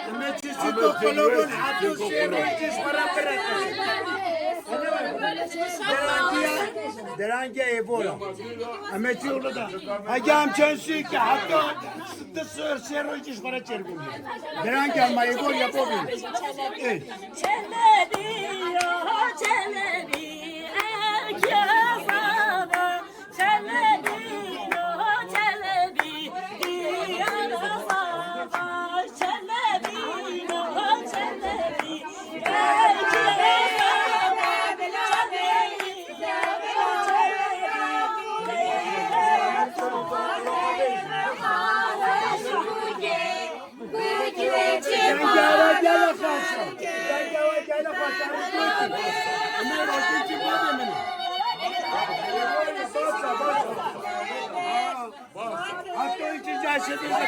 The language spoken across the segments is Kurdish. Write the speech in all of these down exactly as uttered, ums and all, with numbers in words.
Em ê çi çi dokolobin, hafta sê roj ji xwe re biretin. Derangiya, derangiya êvola. Em ê çi wilo da. Hege em çend sî ke hafta di sê, sê roj ji xwe re çêrgum. Derangiya me êvol ya bobî. Ê. Çelebi yo, Çelebi, erkeza da.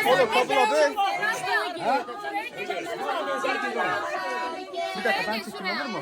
Oğlum, kapıla be. Ha? Bir dakika, ben çekeyim, olur mu?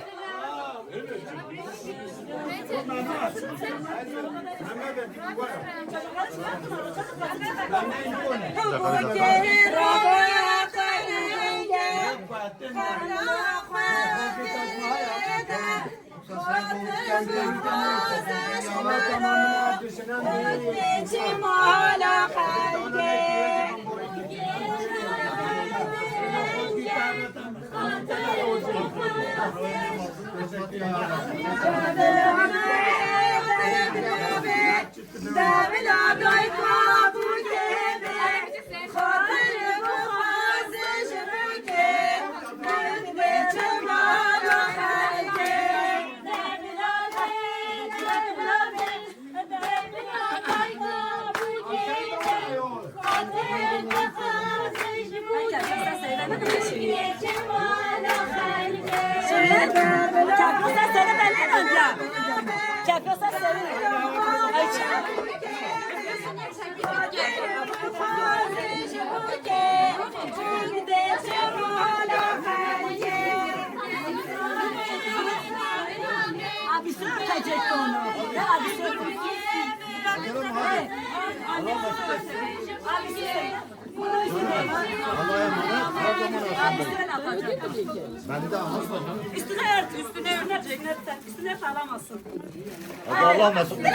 Üstüne ört, üstüne örtecekler. Sen üstüne salamazsın. Hadi Allah nasip etsin.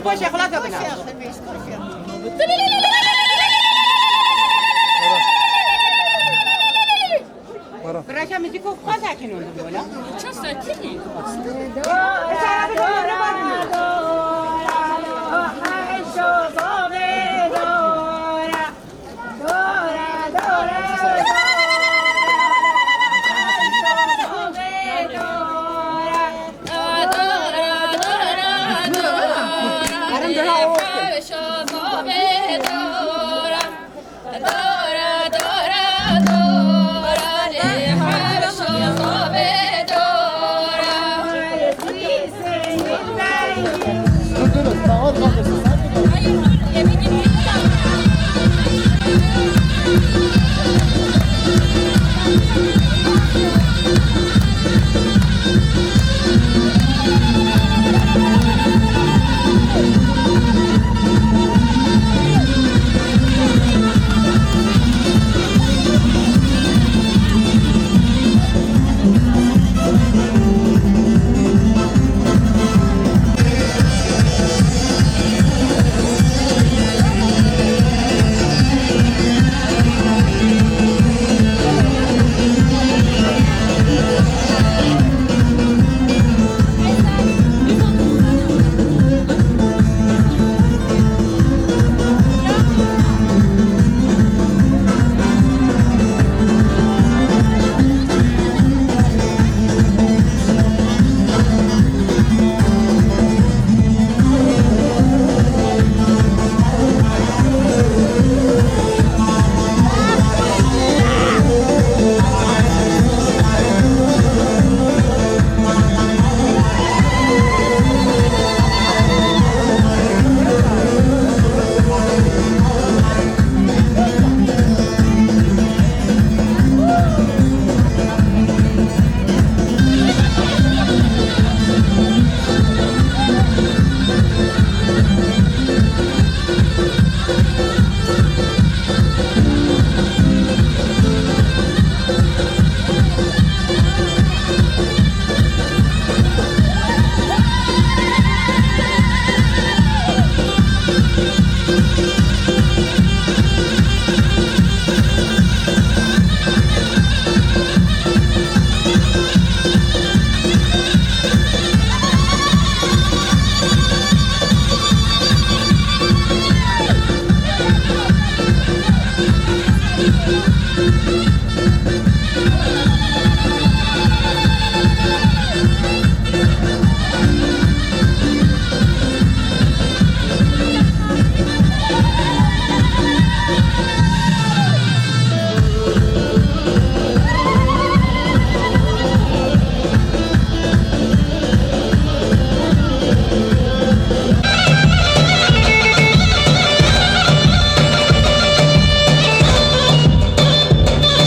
Poşê xulata bina. Bira, muzîko xwe zekî nondin bola. Çar saat değil mi?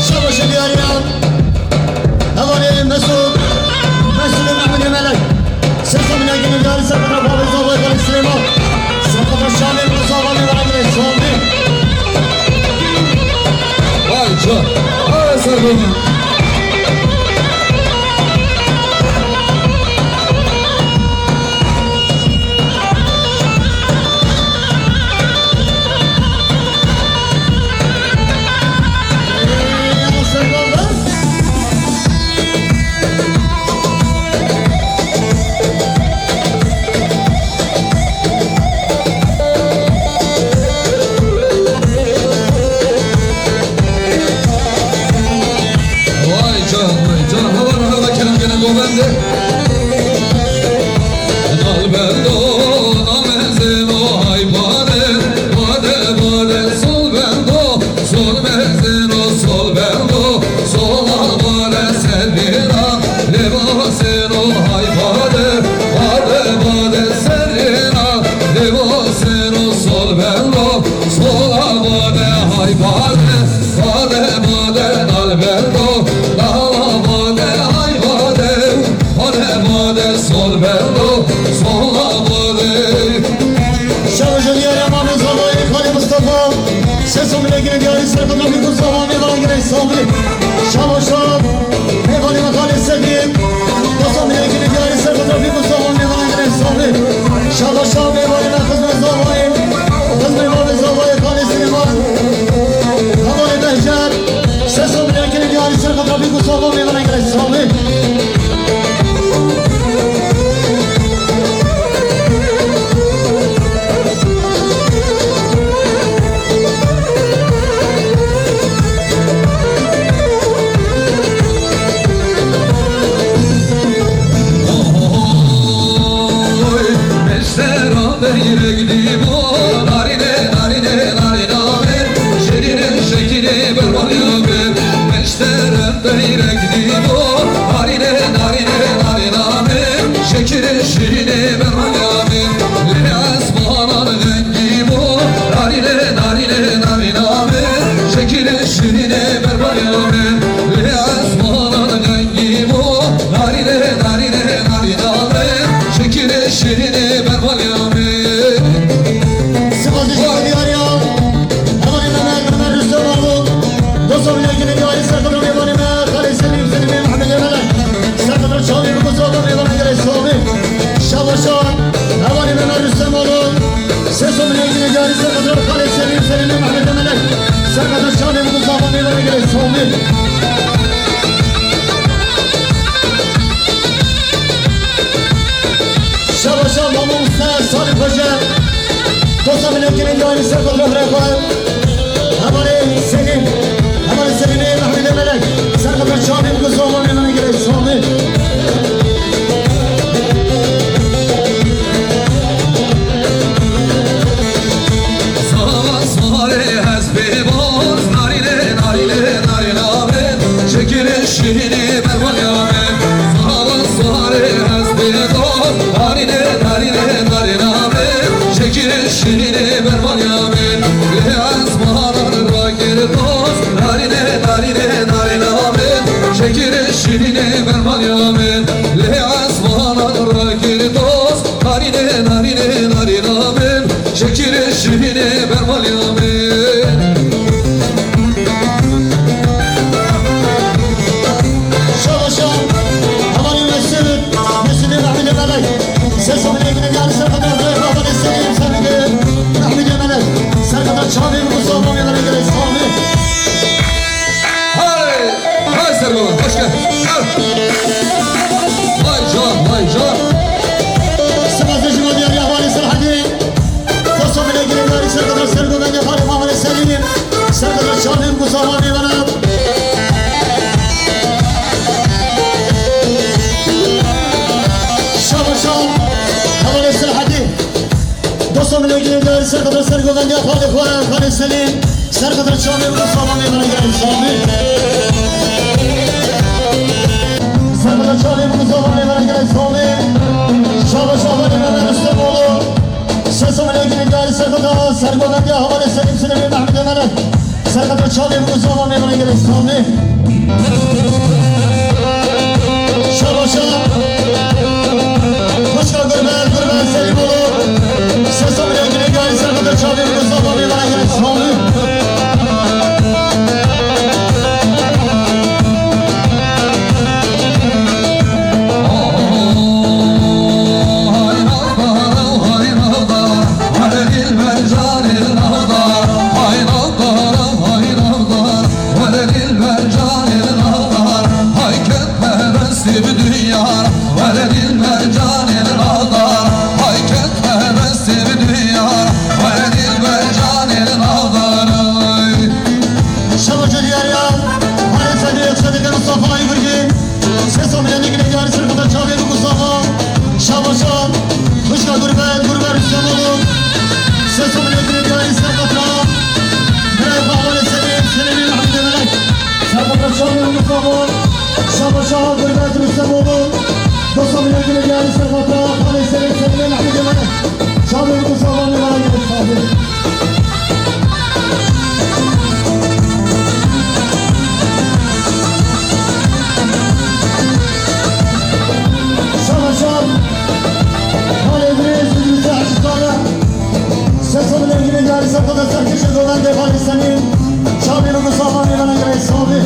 Şabaşê diyariya hevalê Mesûd, Mesûdê Mehmedê Melek. Sesa min ya gelî diyarî ser xwe re bavê zavayê xalê Silêman. Ser xwe re şanê min zava min vegirê şanê. Vay can. Ay ser beni. Vay can, vay can. Heval, heval, kerem, kerem, govende. Nalbendo, namezeno, hay bade, bade, bade, solbendo, solmezeno, solbendo, sola bade, serina, levaseno, hay bade, bade, bade, serina, levaseno, solbendo, sola bade, hay bade. Bade, bade, dal berdo, dala bade, ay bade, bade, bade, sol berdo, sola bade. Şarjı diyarê Mamê Zavayê Xalê Mustafa, Seso Milekî diyarî ser fotoğrafî ku Zava mêvana girê Sabri. Şalo şalo, mêvanê me Xalê Sedî, Seso Milekî diyarî ser fotoğrafî ku Zava mêvana girê Sabri. Şabaşa mêvanê me, xizmê zavayê, xizmê bavê zavayê Xalê Silêman. Hevalê Behçet, Seso Milekînê diyarî ser xwe trafîk û sava mêvanê gelek savê. Oy, meştera beyrek dîbo, narîne, narîne, narîna be, şekîne, şekîne, berbalya be. Meştera beyrek dîbo, narîne, narîne, narîna be, şekîne, şekîne, berbalya be. Lê esmanan rengî bo, narîne, narîne, narîna be, şekîne, şekîne, berbalya be. Lê esmanan rengî bo, narîne, narîne, narîna be, şekîne, şekîne, berbalya be. Spas diyarî ya. Hevalê me, Mehmet Rüstem Oğlu. Dosta Milekînê diyarî ser xwe trafîk û sava mêvanê me, Xalê Selîm, Selîmê Mehmedê Melek. Ser xwe trafîk çavê bikû sava mêvanê gelek savê. Şabaşa, hevalê me, Mehmet Rüstem Oğlu. Seso Milekînê diyarî ser xwe trafîk Xalê Selîm, Selîmê Mehmedê Melek. Ser xwe trafîk çavê bikû sava mêvanê gelek savê. Şabaşa mamoste Salih Hoca. Dosta Milekînê diyarî ser xwe trafîk xwe. Hevalê Selîm. Hevalê Selîmê Mehmedê Melek. Ser xwe trafîk çavê bikû sava mêvanê gelek savê. Sava sarê hespê boz, narîne, narîne, narîna be, şekîne, şekîne, berbalya be. Sava sarê hespê boz, narîne, narîne, narîna be, şekîne, şekîne, berbalya be. Lê esmanan rakir doz, narîne, narîne, narîna be, şekîne, şekîne, berbalya be. Lê esmanan rakir doz, narîne, narîne, narîna be, şekîne, şekîne, berbalya be. Şabaşa, hevalê Mesut, Mesutê Mehmedê Melek. Seso Milekînê diyarî ser xwe trafîk xwe, hevalê Selîm, Selîmê Mehmedê Melek. Ser xwe trafîk çavê bikû sava mêvanê gelek savê. Hey! Hay ser baba, hoş geldin. Gel. Vay can, vay can. Spas diyarî ya hevalê Selahedîn. Dosta Milekînê diyarî ser xwe trafîk ser govendê xalê Mehmedê Selîmê. Ser xwe trafîk çavê bikû sava mêvanê. Şabaşa, hevalê Selahedîn. Dosta Milekînê diyarî ser xwe trafîk ser govendê xalê xwe, xalê Selîm. Ser xwe trafîk çavê bikû sava mêvanê gelek savê. Ser xwe trafîk çavê bikû sava mêvanê gelek savê. Şabaşa hevalê me, Rüstem Oğlu. Seso Milekînê diyarî ser xwe trafîk ser govendê hevalê Selîm, Selîmê Mehmedê Melek. Ser xwe trafîk çavê bikû sava mêvanê gelek savê. Şabaşa. Xwişka Gurbet, Gurbet Selîmoğlu. Seso Milekînê diyarî ser xwe trafîk çavê bikû sava mêvanê gelek savê. Hay navdar, hay navdar, hele dilber canê navdar. Hay navdar, hay navdar, hele dilber canê navdar. Hay ked perestî bi dinyar, hele dilber canê navdar. Hay ked perestî bi dinyar, hele dilber canê navdar. Şebaşa diyar ya, Halê Sedîq, Sedîqê Mustafa Aygurgî. Seso Milekînê diyarî ser xwe trafîk çavê bikû sava. Şabaşa, xwişka Gurbet, Gurbet Rüstemoğlu. Seso Milekînê diyarî ser xwe trafîk. Birayê xwe Halê Sedîq, Selîmê Mehmedê Melek. Ser xwe trafîk çavê bikû sava. Şabaşa, Gurbet Rüstemoğlu. Dosta Milekînê diyarî ser xwe trafîk. Halê Sedîq, Selîmê Mehmedê Melek. Çavê bikû sava mêvanê gelek savê. Şabaşa, Halê Îdrîs, Îdrîsê Hecî Salih. Seso Milekînê diyarî ser xwe trafîk serkêşê govendê xalê Semîn. Çavê bikû sava mêvanê gelek savê.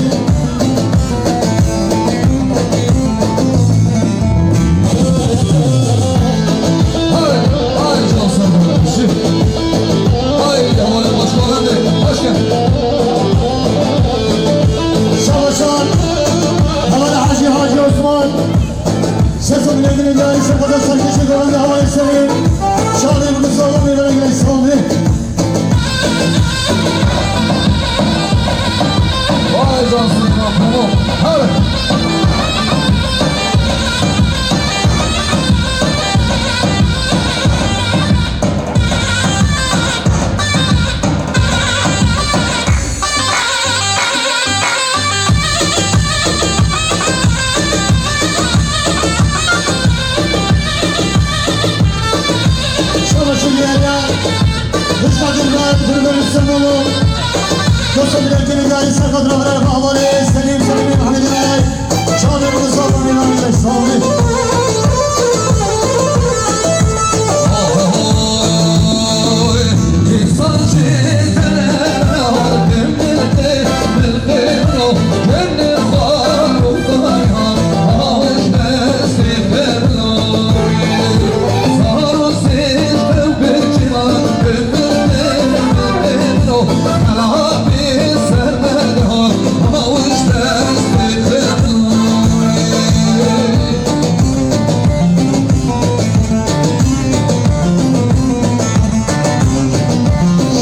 Vay cansın ya, pamuk. Hadi. Şabaşın yerine, hoş geldin, ben Gülben Üstemoğlu. Dostum, bir erkeğin gayri sakatına bırak, havalı, Selim, Selim'in Hamidine. Şabaşın bu sabah bir an sağlık.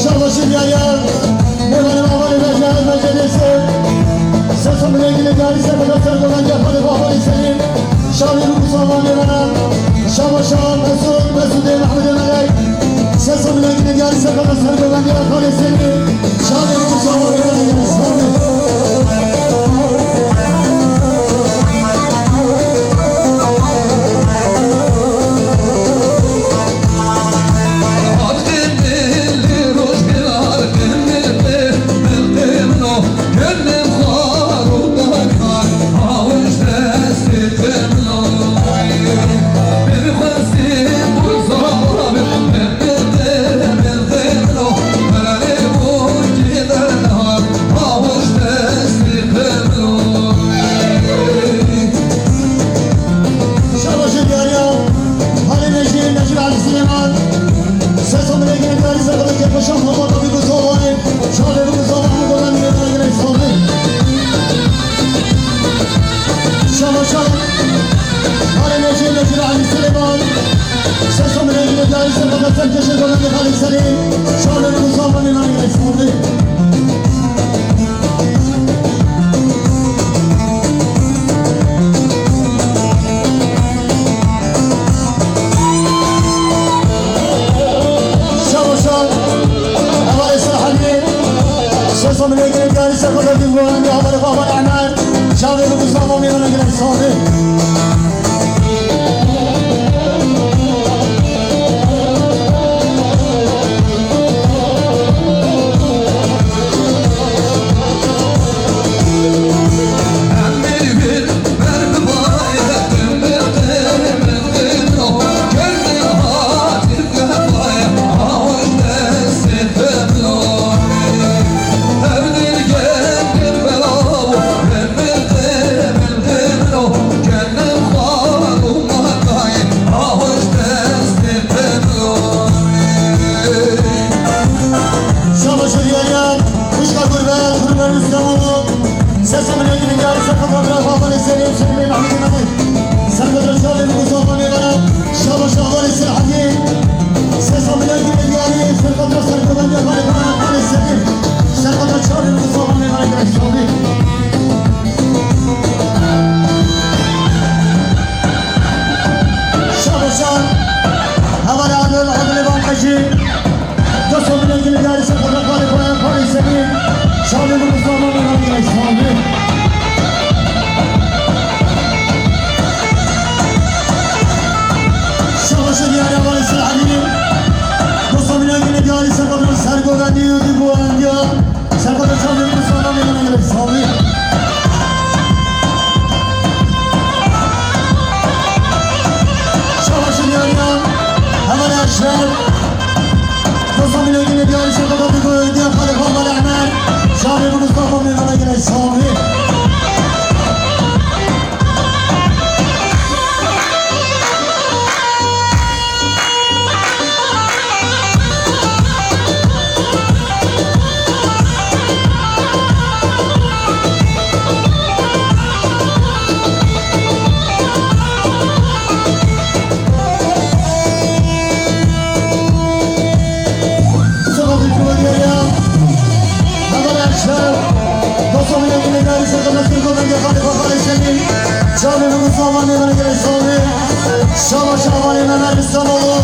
Şabaşın yaya, Mevlana Mevlana Mevlana Mevlana Sesim rengini gari sebebi sen dolan yapanı babali senin. Şahin Mustafa Mevlana, Şabaşa Mesut, Mesut Mehmet Melek. Sesim rengini gari sebebi sen dolan yapanı senin. Şahin Mustafa Mevlana Mevlana. Şabaşın diyarı, Halil Necip, Necip Ali Süleyman. Ses omine gelin diyarı, sakın ki paşam, hava tabi bu soğanı. Şabaşın bu soğanı, bu soğanı, bu soğanı. Şabaşın, Halil Necip, Necip Ali Süleyman. Sesim rengine gari sebebi sen keşe dönen bir Halil Selim. Şahin Mustafa Mevlana Mevlana. Şabaşa, Heval Esra Halil. Sesim rengine gari sebebi sen bu an bir haber haber hemen. Şahin Mustafa Mevlana Mevlana. Şabaşa diyarı, kuşka gurbet, gurbet İstanbul'u. Sesim rengini gel, sakın bırak, babanı senin, senin, Sen kadar çağırın bu zaman ne bana. Şabaşa var ise hadi. Ses amına gibi yani. Sen kadar sen kadar ne bana, bana, bana senin. Sen kadar çağırın bu zaman ne bana, gel, çağırın. Şabaşa. Hava adil, adil bankacı. Dostum, bile ilgili değerli sakın, bana, bana senin. Şahin Mustafa Mevlana Mevlana. Şabaşa diyarı var ise hadi. Dostum, bile ilgili değerli sakın, sergo ben diyor bu an ya. Sen kadar Şahin Mustafa Mevlana Mevlana. Şabaşa diyarı, hemen Eşref. Dostum, bile ilgili değerli sakın, bu an ya. Hadi, hadi, hemen. Şahin Mustafa Mevlana Mevlana. Xalê Xalê Selîm, çavê min Mustafa Nêvanê gelek sağ ol. Şaba şabanê me Rüstem oğlu.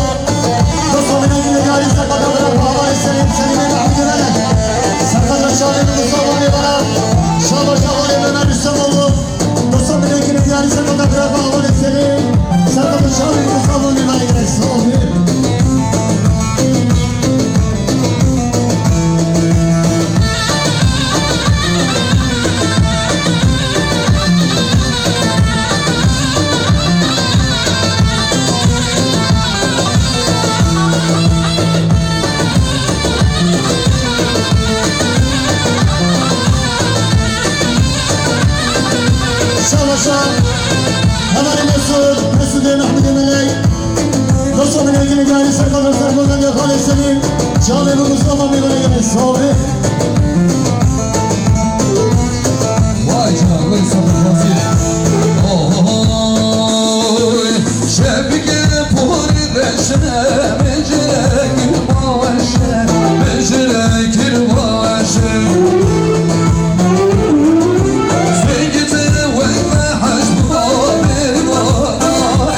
Dosta min Engin Niyarî serkata bira Xalê Selîm, Selîmê Mehmûdê me. Serkata çavê min Mustafa Nêvana. Şaba şabanê me Rüstem oğlu. Dosta min Engin Niyarî serkata bira Xalê Selîm. Serkata çavê min Mustafa Nêvanê gelek sağ ol. Şaba şa. Hevalê Mesûd, Mesûdê Mehmûdê Melek. Dosta min Engin Niyarî serkata serkota Xalê Selîm. Çavê min Mustafa Nêvanê gelek sağ ol. Vay canına, vay sabır, vay. Oy, şevke pori reşe, mecrek baweşe, mecrek baweşe. Sengite wek me heşt ba, beriva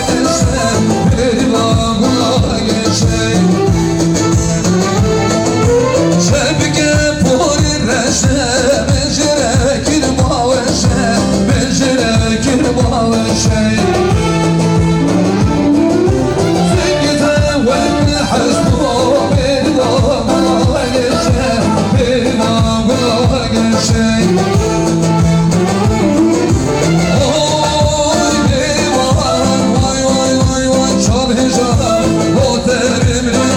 geşe, beriva geşe. Şevke pori reşe, mecrek baweşe, mecrek baweşe. Sengite wek heşt bo beriva geşe, beriva geşe. Oy beriva, vay, vay, vay, vay, çavê ca, bo te bimrim.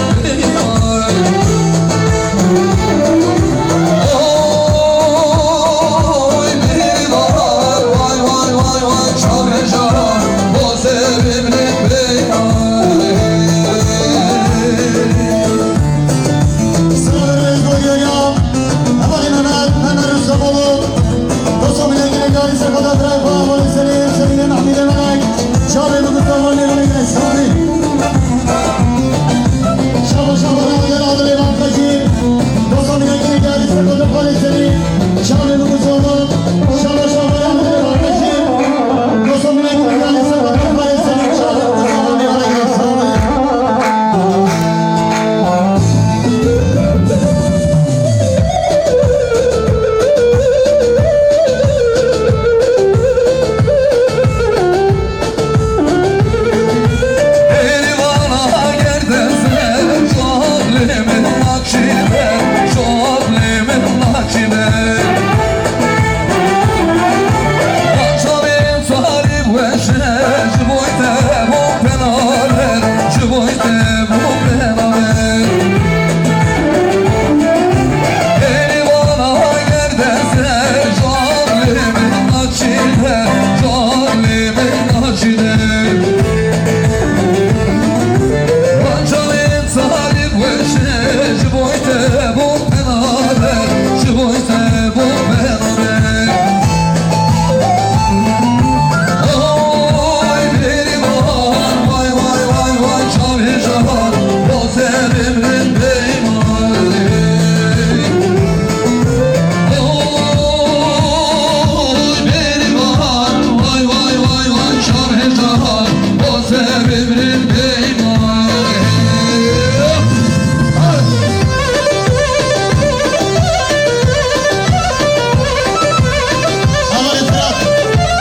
Avalê Fırat.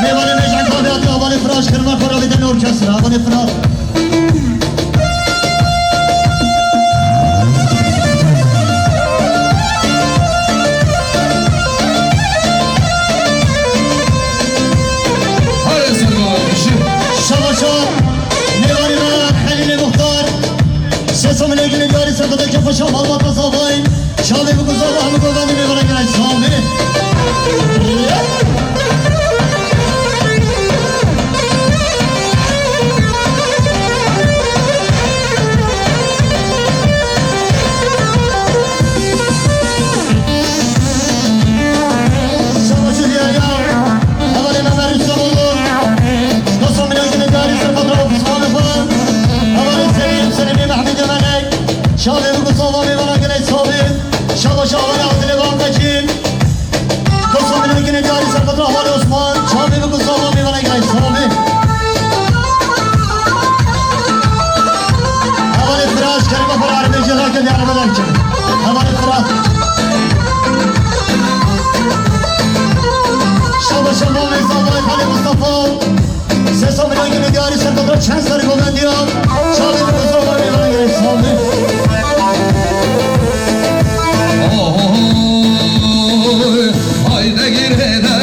Mêvanê me ji Enkabê hatiye, Avalê Fırat ji Kerema xwe re didin orkestra. Avalê Fırat. Hayır, Serdar, işi. Şabaşa, Nêvanê me Xelîlê Muxtar. Sesa min Engin Niyarî serkota kefa şa malbata zavayî. Çavê bikû zava hemû govendê mêvanê gelek sağ ol. Şabaşê diyar ya. Hevalê me Merî Samoğlu. Dosta min Engin Niyarî serkota ofîsmanê xwe. Hevalê Selîm, Selîmê Mehmûdê Melek. Çavê bikû zava mêvana gelek sağ ol. Şabaşa Avalê Adilê Bankaçî. Dosta min Engin Niyarî serkota Avalê Osman. Belek çi? Hevalê Firat. Şaba şaba Meyza Bay Halê Mustafa. Sesa Milengî Nidiyarî Serkadra çend serî govendiya. Şabê Mustafa Bey Halê Sami. Oy, hayde gir hede,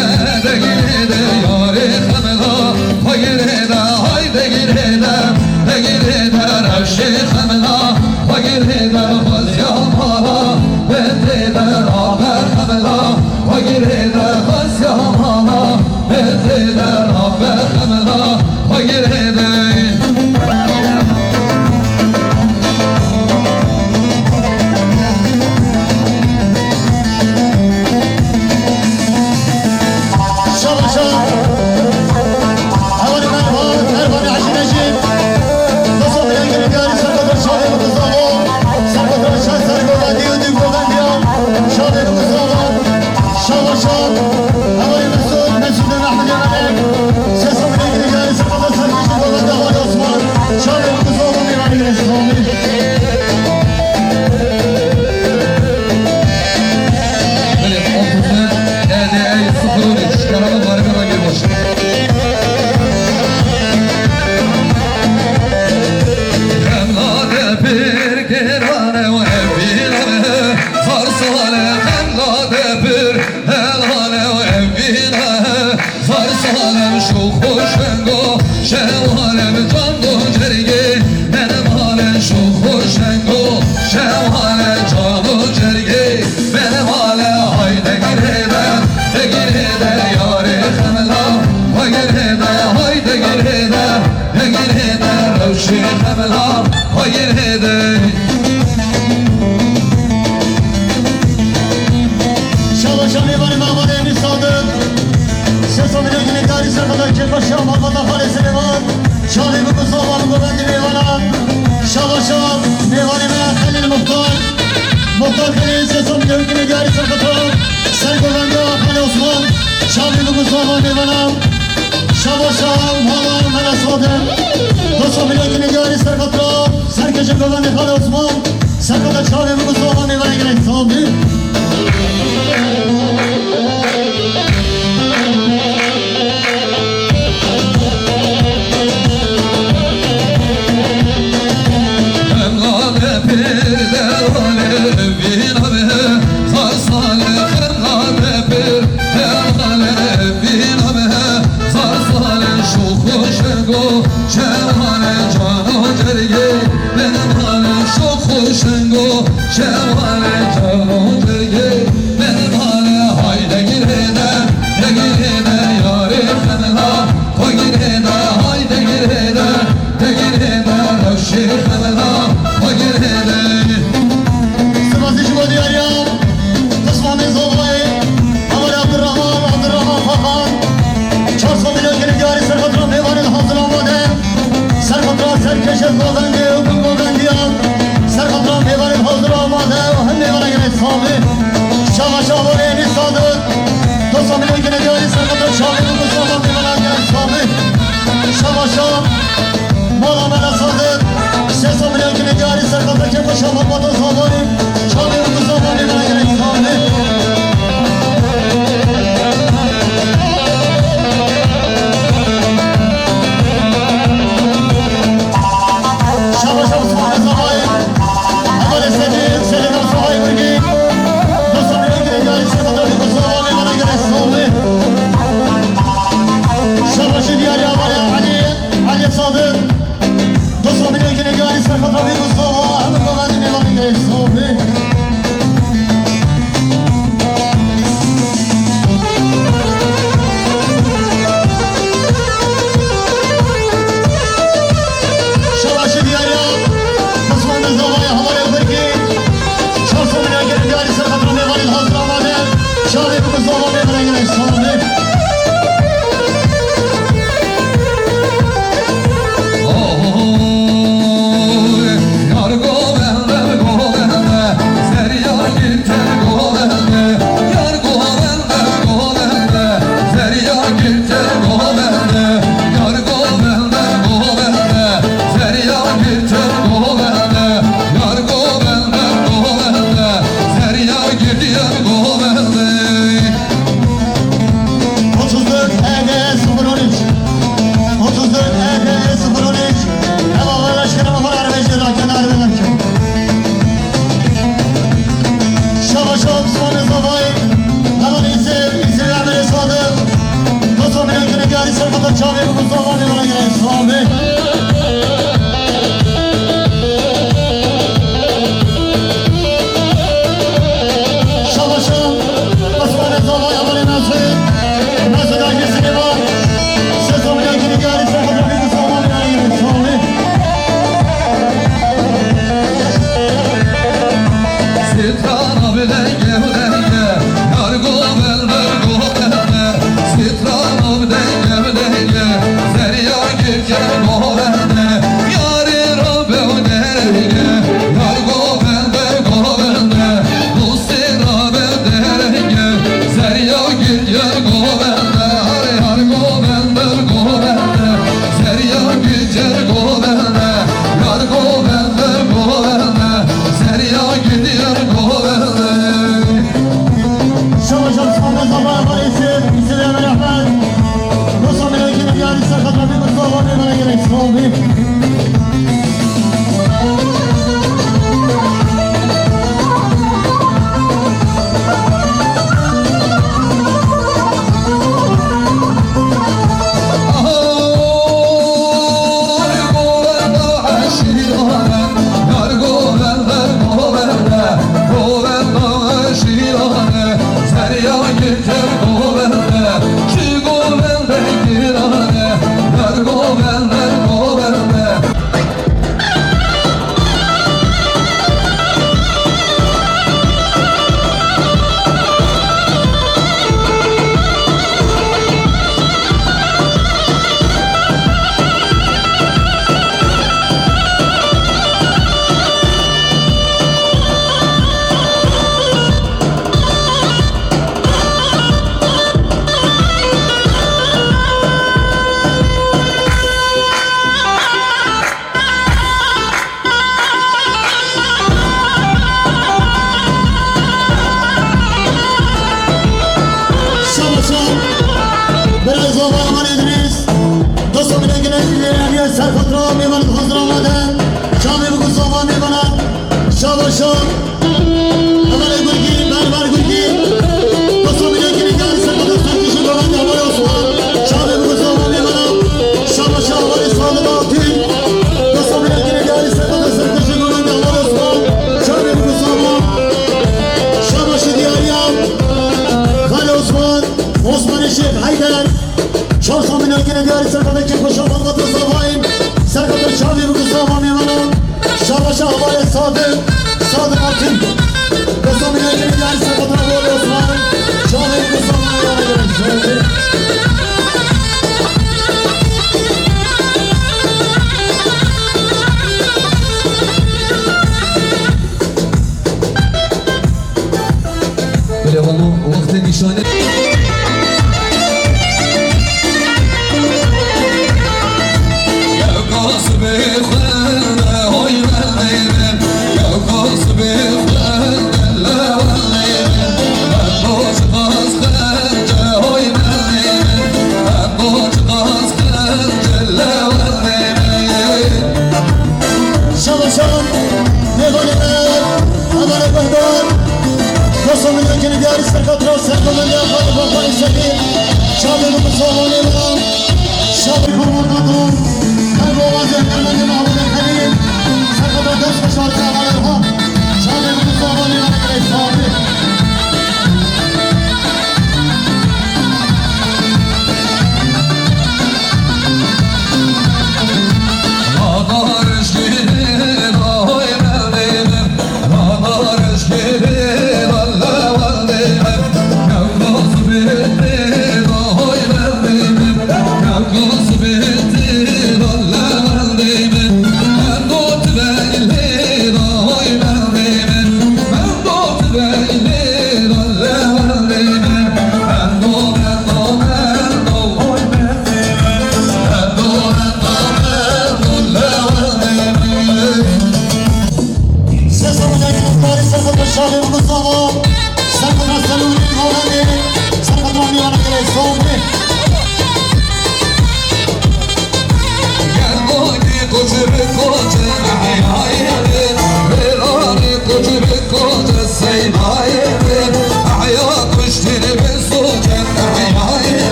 de gir hede, yarê xemela. Xwe gir hede, hayde gir hede, de gir hede, rewşê xemela. Xwe gir hede, xwestiya mala, bendê de rabe xemela. Xwe gir hede, xwestiya mala, bendê de rabe xemela. Xwe gir hede. Şaba şaba. Hevalê me, Ervanê Hecî Necîb. Dosta Milengî Nidiyarî Serkadra çavê bikin zavo. Serkadra çend serî govendiya, dû govendiya. Çavê bikin zavo. Şaba şaba. Hevalê Mesûd, Mesûdê Mehmedê Melek. Sesa Milengî Nidiyarî Serkadra serkêşî govende Halê Osman. Çavê bikin zavo, Mêvanê Gelê Sami. Belê, o kuzin, ê, ê, ê, sıfır on üç, kerama marka da girmiş. Xemla de pir gerane û evîna me, farsale, xemla de pir helane û evîna me. Farsalem şox û şengo, şevalem can û cergê. Benim hale şox û şengo, şevale can û cergê. Benim hale hayde gir hede, de gir hede yarê xemela. Xwe gir hede, hayde gir hede, de gir hede rewşê xemela. Xwe gir hede. Şaba şaba Mêvanê me, Mêvanê Emîr Sadık. Sesa Milengî Nidiyarî Serkadra Kêfbaşiya malbata Xalê Silêman. Çavê bikin zavo, govendî mêvana. Şaba şaba Mêvanê me Xelîl Muxtar. Muxtar Xelîl, Sesa Milengî Nidiyarî Serkadra. Sergovendiya Xalê Osman. Çavê bikin zavo, mêvana. Şaba şaba mala Mela Sadık. Dosta Milengî Nidiyarî Serkadra. Serkêşî govendê Xalê Osman. Serkadra çavê bikin zavo, Mêvanê Gelê Sami. Xemla de pir derane vîna me, farsale xemla de pir derane vîna me, farsale şox û şengo, şevale can û cergê. Benim hale şox û şengo, şevale can û cergê. Benim hale hayde gir hede, de gir hede yarê xemela. Xwe gir hede, hayde gir hede, de gir hede rewşê xemela. Xwe gir hede. Spasî ji bo diyariya Osmanê Zovayê, Hevalê Abdurrahman, Abdurrahman Xaxan. Çar sed milyon gelî diyarî serxatira mêvanên hazir amade. Serxatira serkêşê govendê û bin govendiyan. Serxatira mêvanên hazir amade û hin mêvana gelê Samî. Şava şava Rênî Sadık. Dosta milyon gelî diyarî serxatira çavê û bin govendiyan mêvana gelê Samî. Şava şava. Mala Mela Sadık, sê sed milyon gelî diyarî serxatira kêfa şava mata zamanî, çavê û zamanî mela gelek zamanî. Şava şava Osmanê Zavayê, hevalê Sedî, Sedî Zavayê Birgî, dosta milyon gelî diyarî serxatira kêfa zamanî mela gelek zamanî. Şava şi diyarî hevalê Elî, Elî Sadık. Dosta milyon gelî diyarî serxatira wî Mustafa, hemû govendî mêvanê gelê Samî.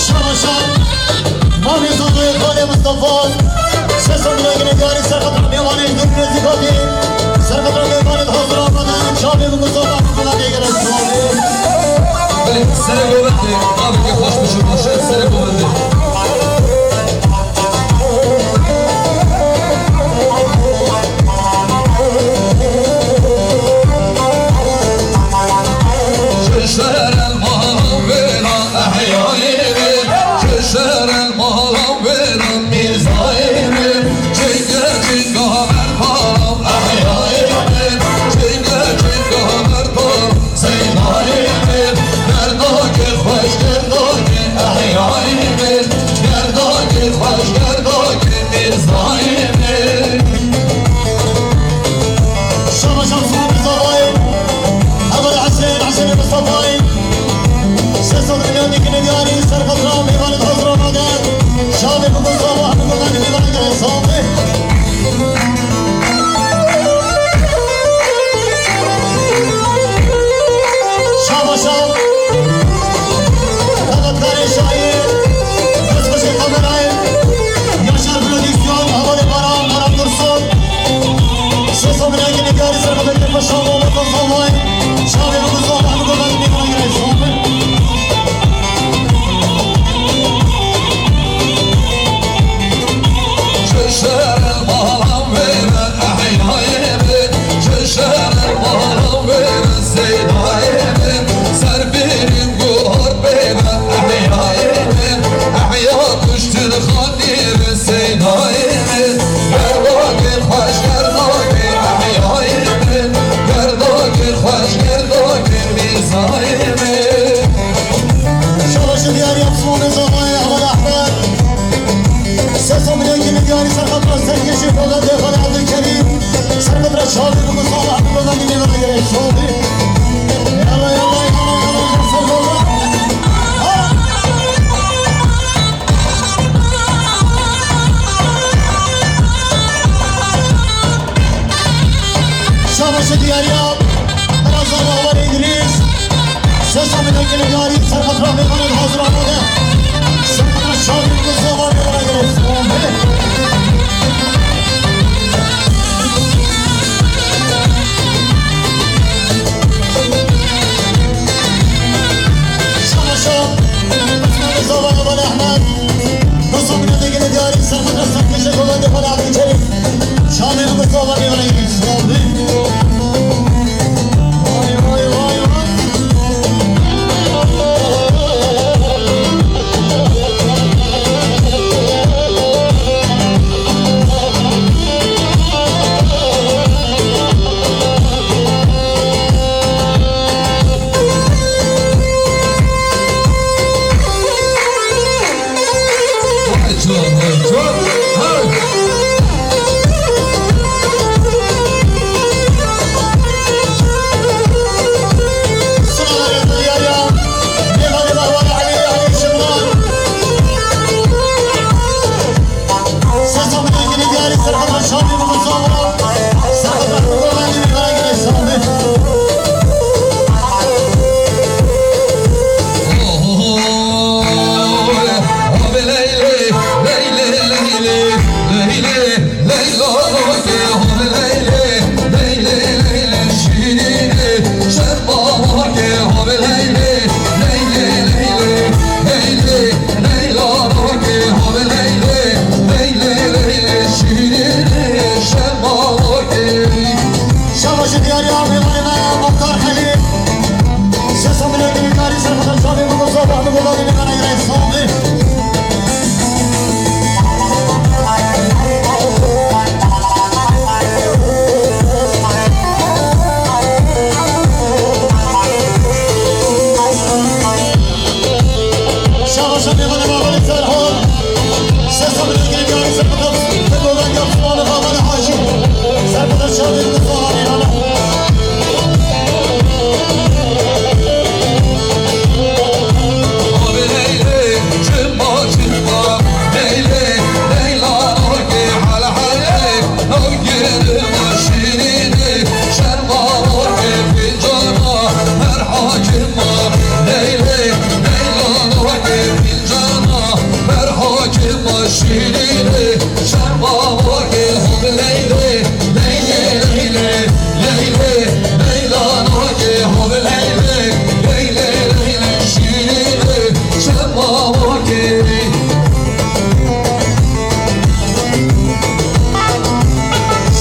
Şabaşa, Mamê Zozoyê Xalê Mustafa, sesa milegine diyarî serxetra mêvanê dûr nêzîkatî, serxetra mêvanê hazir amade, çavê bi Mustafa Abdullah bêgere çavê. Belê, serê govendê, avêke xweş bişo, baş e, serê govendê. Şabaşa Osman Mustafayê, Heval Hesên, Hesên Mustafayê, sesa milegine diyarî serxetra mêvanê hazir amade, çavê bi Mustafa Abdullah bêgere çavê. Şabaşa, xebatkarê şaîr, destxweşê kamerayê, Yaşar Prodüksiyon, Hevalê Baran, Baran Dursun. Sesa milegine diyarî serxetra Paşa Mehmet Ozanay, çavê bi Mustafa Abdullah bêgere çavê. Şabaşa diyarî Osmanê Zavayê Heval Ehmed. Sesa milegine diyarî serxetra serkêşê Xwedê Xwedê Abdulkerîm. Serxetra çavê bi Mustafa Abdullah bêgere çavê. Yalla, yalla, yalla, yalla, yalla. Şabaşa diyarî ya. Bira Zava Heval Îdrîs. Sesa milegine diyarî serxetra mêvanê hazir amade. Serxetra çavê bi Zava mêvana gerek. Şabaşa Zava Heval Ehmed. Sesa milegine diyarî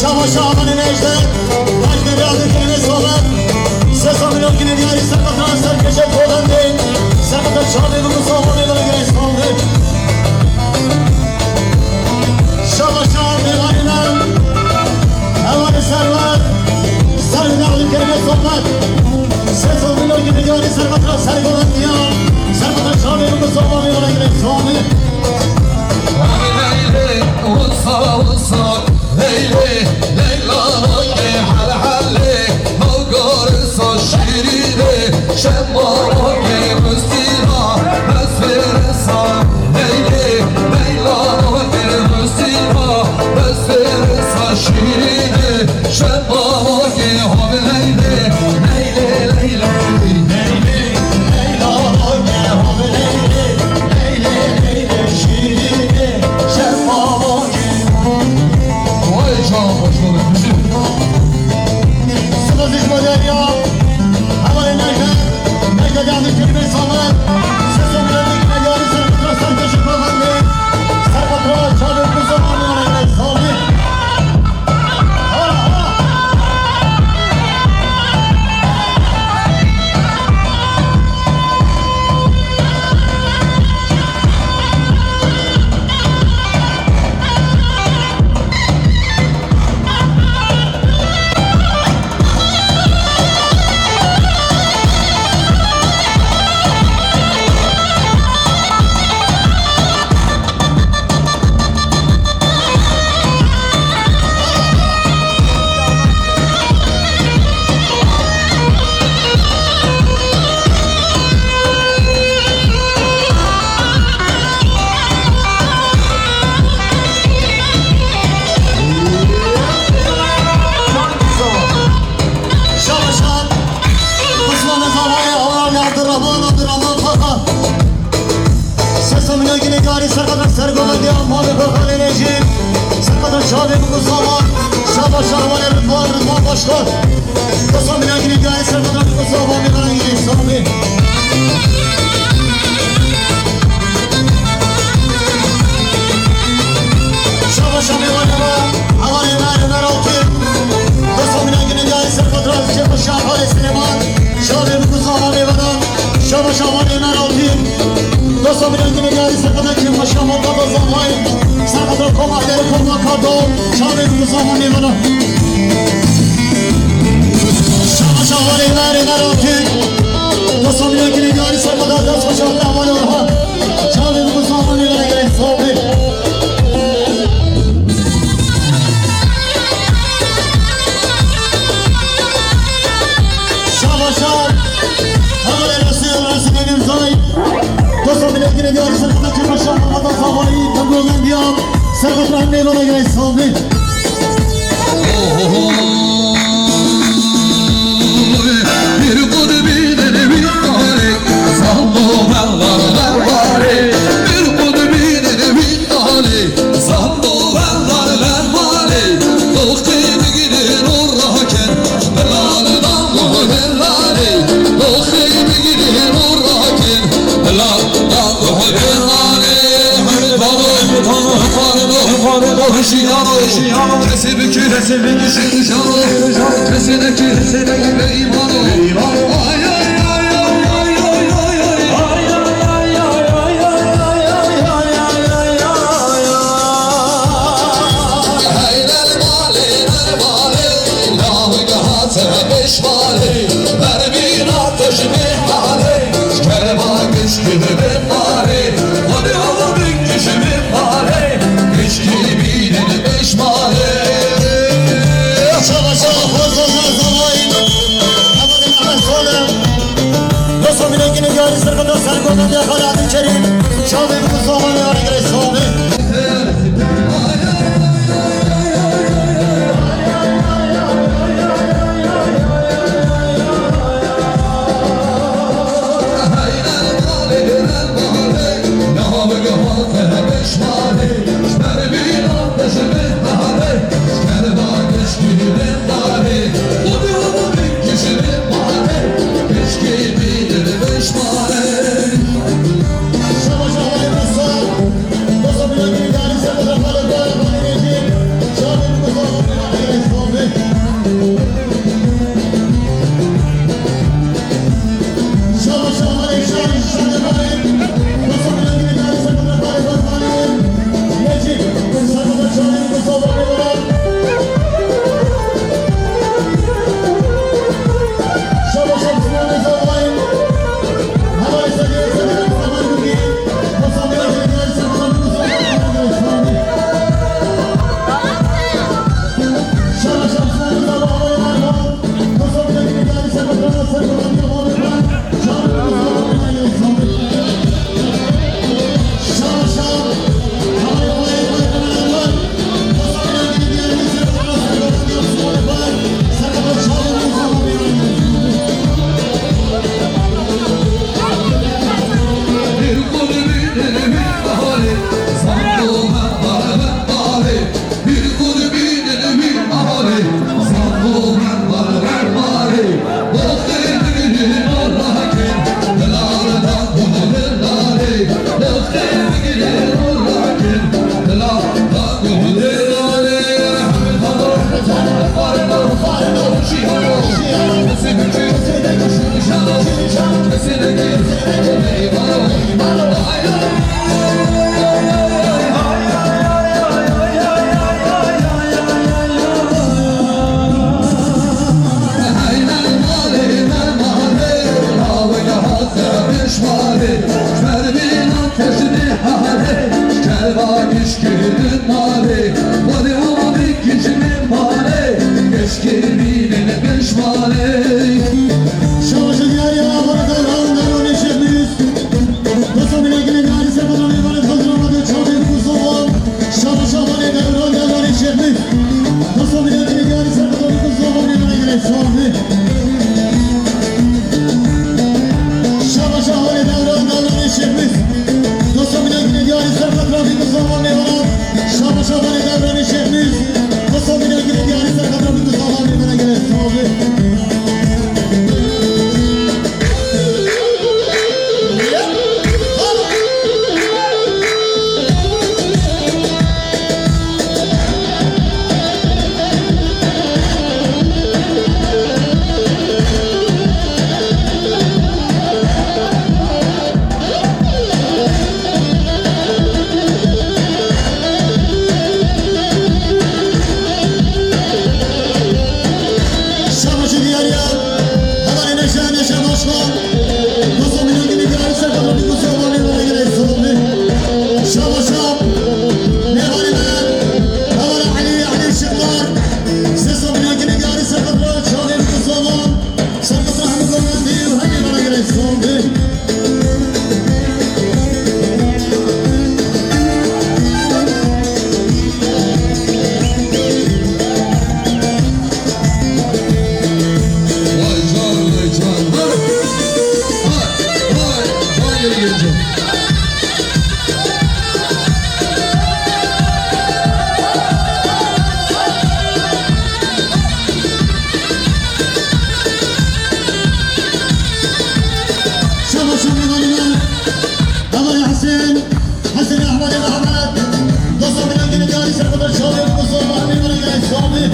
Şama şamanê Necdet, Necdet Bey adı kelime sohbet. Sesa milyon yine diyarî serkata ser keşe kolendê. Serkata çavê bu sohbet bana gerek sandı. Şama şamanê Necdet, Hevalê Serwer, Serwer adı kelime sohbet. Sesa milyon yine diyarî serkata ser kolendê. Serkata çavê bu sohbet bana gerek sandı. Sesa milyon yine diyarî serkata ser kolendê, malê Xalê Necî. Serkata çavê bu zaman. Şaba şahwane Ridvan, Ridvan Başkan. Sesa milyon yine diyarî serkata bu zaman. Şaba şahwane Ridvan, Hevalê Ömer, Ömer Altın. Sesa milyon yine diyarî serkata Şaba şahwane Süleyman. Şaba bu zaman. Şaba şahwane Ömer Altın. Dosta bile yine geldi, sakata kim başa, mata da zamay. Sakata koma, ileri koma, kardo. Şahane bu zaman ne bana. Şaba şahane, ileri, ileri, okey. Dosta bile yine geldi, sakata das başa, da var ya. Şahane bu zaman ne bana gerek, sohbet. Şaba şahane. Hevalê Resî, Resî Nemîrzayî. Dosta milletine diyarî serkata Kırbaşan, Ramazan Zavayî, Tebrogen Diyar, Serkot Rahim Meyvana Girey Saldı. Bir kudu bir de bir kare, sallo bellar bellar, bir kudu bir de bir kare, sallo bellar bellar, doxê bigrin û rakin. Şabaşa diyar ya, bana da lan, lan, lan, eşek miyiz? Dosto bile gine gari se bana ne bana tazına bana çaldı bu zaman. Şabaşa bana da lan, lan, lan, eşek miyiz? Dosto bile gine gari se bana bu zaman ne bana gire sordu. Şabaşa bana da lan, lan, lan, eşek miyiz? Dosto bile gine gari se bana bu zaman ne bana. Şabaşa bana da lan, eşek miyiz? Dosto bile gine gari se bana bu zaman ne bana gire sordu. Şabaşa diyar ya. Hevalê me şa, me şa başkan. Dosto bile gine gari se bana bu zaman ne bana gire sordu. Şabaşa. Hevalê me. Hevalê Elî, Elî Şıklar. Seso bile gine gari se bana çaldı bu zaman. Serkeftin hemû gometî û hemî bana gire sordu. Vay can, vay can, vay. Vay, vay, vay yeri gelecek. Şaba şaba galiba. Ama Yasin. Hasan Ahmet Ahmet. Dostum, bir gün gari sen kadar çalıyor. Bu zaman bir gün gari çaldı.